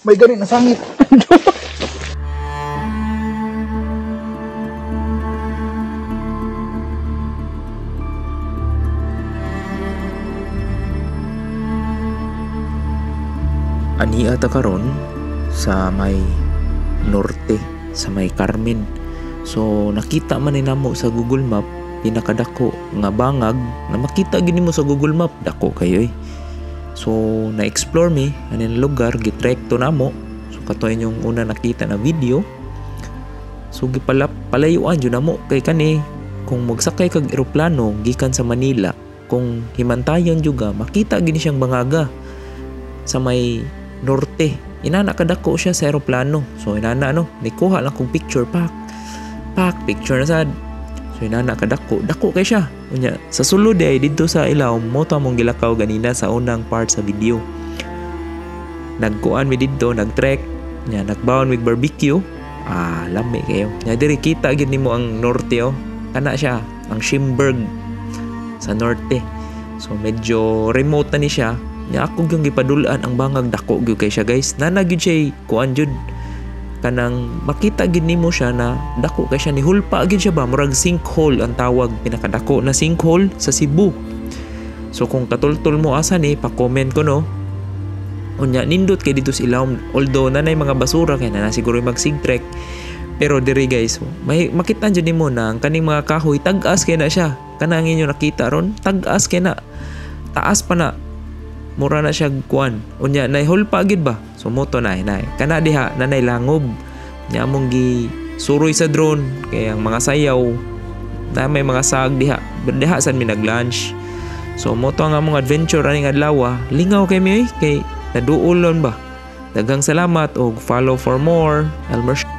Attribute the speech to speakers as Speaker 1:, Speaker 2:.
Speaker 1: May gani nasangit.
Speaker 2: Ania ta karon sa may norte, sa may Carmen. So nakita man ni namo sa Google Map pinakadako nga bangag na makita gini mo sa Google Map, dako kayo eh. So na-explore mi aning lugar, gitrek to namo. So kato inyong una nakita na video. So gipalap palayuan jud namo kay kani kung magsakay kag eroplano gikan sa Manila, kung himantayon juga makita gini siyang bangaga sa may norte. Inana kadako siya sa eroplano. So inana no, nikuha lang kong picture pak. Pak picture na sad. So inana kadako, dako kay siya. Unya sa sulod ay didto sa ilaw mo to among gilakaw ganina sa unang part sa video. Nagkuan mi didto, nagtrek, nya nagbaon mig barbecue. Ah, lami kayo. Nya diri kita gyud nimo ang norte oh. Kana siya, ang Shimberg sa norte. So medyo remote na ni siya. Nya ako gyud gipadul-an ang bangag, dako gyud kay siya guys. Nana gyud siya kuan jud, kanang makita gyud nimo siya na dako kay siya, ni hulpa gyud siya ba, murag sinkhole ang tawag, pinakadako na sinkhole sa Cebu. So kung katultol mo asa ni, pa-comment ko no. Unya nindot kay dito sa ilawom, although nanay mga basura kay na siguro magsigtrek, pero diri guys may makita jud nimo na ang kaning mga kahoy tag-as kay na siya. Kanang inyo nakita ron, tag-as kay na, taas pa na, mura na siya kuan. Unya nay hulpa gid ba. So moto na nay kana diha nanay langob. Nya among gi suroy sa drone kay ang mga sayaw na may mga sag diha. Diha sad mi nag-lunch. So moto ang among adventure aning adlaw. Lingaw kay mi kay naduolon ba. Daghang salamat og follow for more. Elmer.